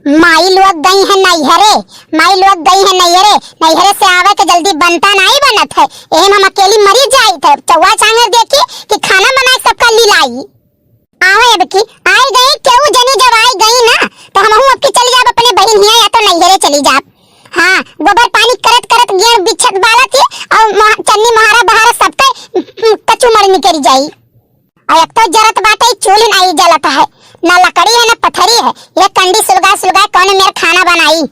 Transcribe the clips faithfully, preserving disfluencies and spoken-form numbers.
माई लोग गई है नैहरे, माई लोग गई है नैहरे, नैहरे से आवे के जल्दी बनता नाई बनत है, एहम हम अकेली मरी जाइत है। चौवा चांगर देखी कि खाना बनाए सबका लीलाई। आवे अब की आई गई, केहू जनी जब आई गई ना, तो हमहू अब की चली जाब अपने बहिन हिया या तो नैहरे चली जाब। हाँ, गोबर पानी करत करत गेहूं बिछत बालत ही, और मोह-, चन्नी मोहारा बहारा सबके कचू मड़ निकरी जाई। और एक तो जरत बाटे, चूल्ह नाई जलत है, ना लकड़ी है, ना पथरी है, ये कंडी सुलगा सुलगा कौन मेर खाना बनाई।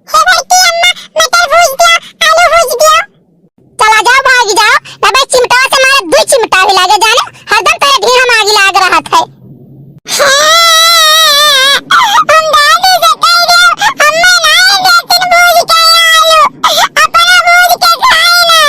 हे बड़की अम्मा, मटर भूज दिया, आलू भूज दिया। चला जाओ, भाग जाओ, ना बे चिमटा से मारे, दुई चिमटा भी लागे जाने, हरदम तेरे ढीम आगी लाग रहत है। हाँ, हम दादी से कह दियो, अम्मा नाई देतिन भूज के आलू, अपना भूज के खाए ना।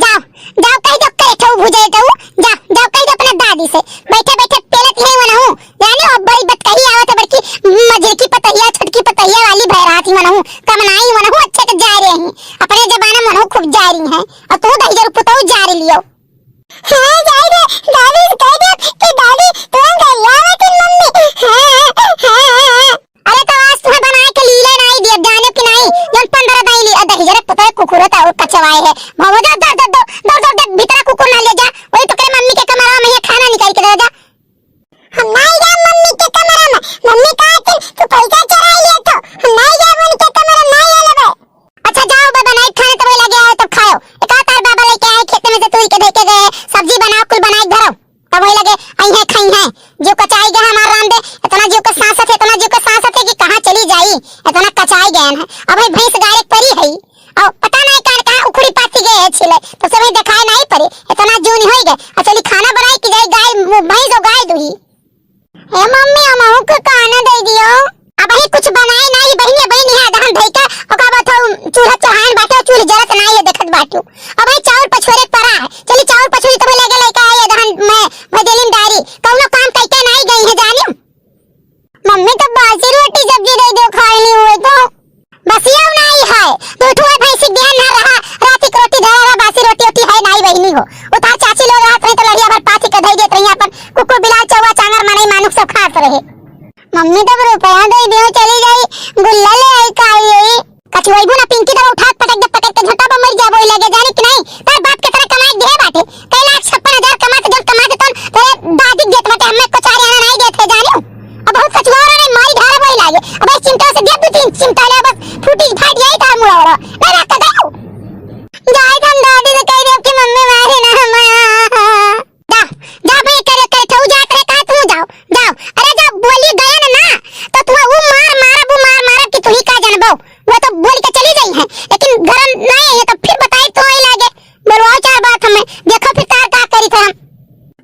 जाओ, जाओ, कह दो, करे ठऊ भुजे ठऊ, जा, जाओ, कह दो अपने दादी से, बैठे बैठे पेलत यही वनहू, जाने हो, बड़ी बतकही आवत है, बड़की मझिलकी पतहिया, छोटकी पतहिया वाली भय रहा थी वनहू, कमनाई वनहू, अच्छे से जा रहे हैं, अपने जमाना में वनहू खूब जा रही हैं, और तू दही जरूर पुतऊ जा रही लियो। हाँ, जाई रे, दादी से कह दे कि दादी, तू गरियावत है मम्मी, हाँ, हाँ, हाँ। अरे तो आज तुम्हें बनाए के लीले नाई दिया, जाने कि नाई, जौन पंद्रह दाई ली, अ, दही जरा पता है कुकुर होता और कचवाए है। भागो, जा, जा, जा, दौड़, दौड़, दौड़, जा, भीतरा कुकुर ना ले जा, वही तो करे मम्मी के कमरा में ये खाना निकाल के दे जा। हम नाई जा मम्मी के कमरा में, मम्मी कहा कि तू पैसा चुरा लिया तो, हम नाई जा उनके कमरा में, नाई ले लेबे। अच्छा जाओ बे, बनाई खाना तब लगे आए तब खाओ। एक आध तार बाबा लेके आए खेत में से तोड़ के दे के गए, सब्जी बनाओ, कुल बनाई धरो। तब वही लगे, आई है, खाई है। जीव कचाई गए हमार रांधे, इतना जीव के सांस है, इतना जीव के सांस है कि कहाँ चली जाई, इतना कचाई गए हैं। अब भाई भैंस गारे परी है, और पता नहीं कान कहाँ उखड़ी पाती गए है छिले, तब से वही दिखाई नहीं पड़ी, इतना जून हो गए। और चली खाना बनाई कि जाई गाय, भैंस और गाय दूही। ए मम्मी, हमहू के खाना दे दियो। अबही कुछ बनाए नाही बहिनी, अबही निहा दहन धई के ओका बाद हो चूल्हा चढ़ान बाटे, चूल्हा जरत नाही है, देखत बाटू। अबही चाउर पछोरे के परा है, चली चाउर पछोरी तब लगे लेके आई दहन में भदेलिन डारी, कौनो काम कइके नाही गई है जानियो। मम्मी तो बासी रोटी सब्जी दे दियो, खाए नहीं हुए तो। बसिया नाही है, दो ठो भैंसी देहन ना रहा, राती के रोटी धरा रहा, बासी रोटी ओटी है नाही बहिनी हो। उतार चाची लोग रहत रही तो लड़िया भर पाथी के धई देत रही, अपन कुकुर बिलार चौवा चांगर मनई मानुक सब खात रहे। मम्मी तो रुपया दे दियो, चली जाई, गुल्ला ले आई, खाई आई। कछुआईबू ना पिंकी, तो उठा के पटक दे, पटक के झोंटा पर मर जाबो, ई लगे जाने कि नहीं? तार बाप के तरह कमाए के देहे बाटे, कई लाख छप्पन हजार कमा के, जब कमा के तन तेरे दादी के देत बाटे, हमें को चार आना नहीं देत है, जानियो। अब बहुत कछुआ रहा नहीं, मारी ढाल वही लागे। अब इस चिमटा से दे दो तीन चिमटा ले, बस फूटी फाट जाई तार मुड़ा वाला। नहीं रख के गयो। जाई हम दादी से कह दे कि मम्मी मारे ना हमें। जा, जा बे, करे, करे, ठऊ जात रहे, कहाँ तू जाओ, जाओ। अरे, जब बोली गए ना, ना, तो तू वो मार, मारब, वो मार, मारब कि तू ही का जानबो। वो तो बोल के चली गई है, लेकिन घर नहीं है, तो फिर बताई तो ही लागे। बोलवाओ चार बात हमें, देखो फिर तार का करी थे हम।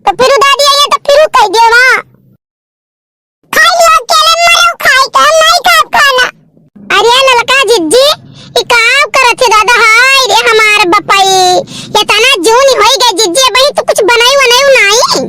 तो फिर दादी आई है, तो फिर कह दियो ना। खाई लियो, अकेले मरो, खाई के हम नहीं खाब खाना। अरे ललका जिज्जी, ई का करत है दादा? हाय रे हमार बपई, इतना जून होई गए जिज्जी, बहिन तू कुछ बनाई वनाई नाही?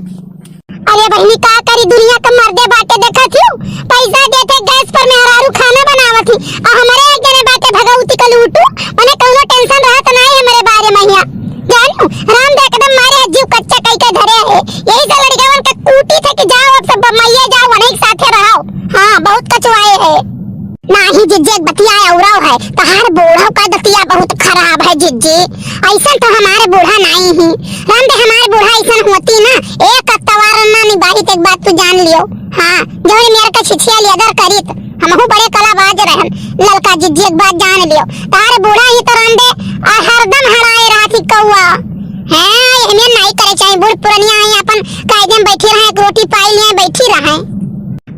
अरे बहिनी का करी, दुनिया का मर्दे बाटे देखत हूँ, पैसा देते गैस पर मेहरारू खाना बनावत ही, और हमारे एक जने बाटे भगवती का लूटू, उन्हें कौनो tension रहत नाही हमारे बारे में हिया। जानू, राम दे एकदम मारे जीव कच्चा कई के धरे है, यही से लड़िकवन के कूटी थे कि जाओ अब सब बम्बईये जाओ, वहीं के साथे रहो। हाँ, बहुत कचवाए है। नाही जिज्जे, एक बतिया औरव है, तहार बूढ़ो का दतिया बहुत खराब है जिज्जे, ऐसा तो हमारे बूढ़ा नाही ही। राम दे हमारे बूढ़ा ऐसा होती ना, एक अतवार ना निभाई, एक बात तू जान लियो। हाँ, जौन मेरे का छिछिया लियादर करीत, हमहू बड़े कलाबाज रहन। ललका जिज्जी एक बात जान लियो, तार बूढ़ा ही तो राम दे, आ हरदम हड़ाए रहत ही कौआ। हैं, एहमे नाई करे चाही, बूढ़ पुरनिया आई, अपन कायदे में बैठी रहे, एक रोटी पाई लिए, बैठी रहे।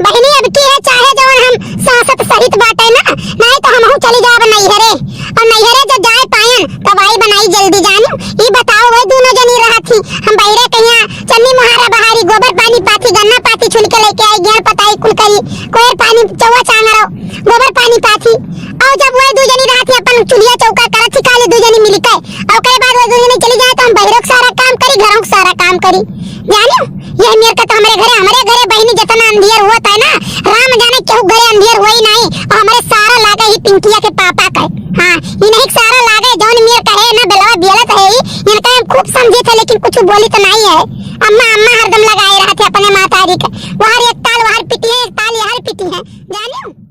बहिनी, अब की है, चाहे जवन हम सांसत सहित बाटे ना, नाई तो हमहू चली जाब नैहरे, और नैहरे जो जाए पायन, तब आई बनाई जल्दी जानियो। ई बताओ, वही दोनों जनी रहत ही, हम बहिरे कहिया चन्नी मुहारा बहारी, गोबर पानी पाथी, गन्ना पाथी छुल के लेके आई, गेहूं पताई कुल करी, कोयर पानी चौवा चांगरो, गोबर पानी पाथी। और जब वही दू जनी रहत ही अपन चुलिया चौका करत ही, खाली दू जनी मिल के, और ओकरे बाद वही दू जनी चली जाए तो हम बहिरों के सारा काम करी, घरों के सारा काम करी। जानियो, ये मेर का तो हमरे घरे, हमरे घरे बहिनी जितना अंधियर हुआ था ना, राम जाने केहू घरे अंधियर हुआ ही नहीं। और हमरे सारा लागे ही पिंकिया के पापा का है। हाँ, इन्हीं के सारा लागे, जौन मेर कहे ना बेलवा बियलत है ही, इनका हम खूब समझी थे, लेकिन कुछ बोली तो नहीं है। अम्मा, अम्मा हरदम लगाए रहत है अपने महतारी के। वहर एक ताल वहर पीटी है, एक ताल यहर पीटी है, जानियो।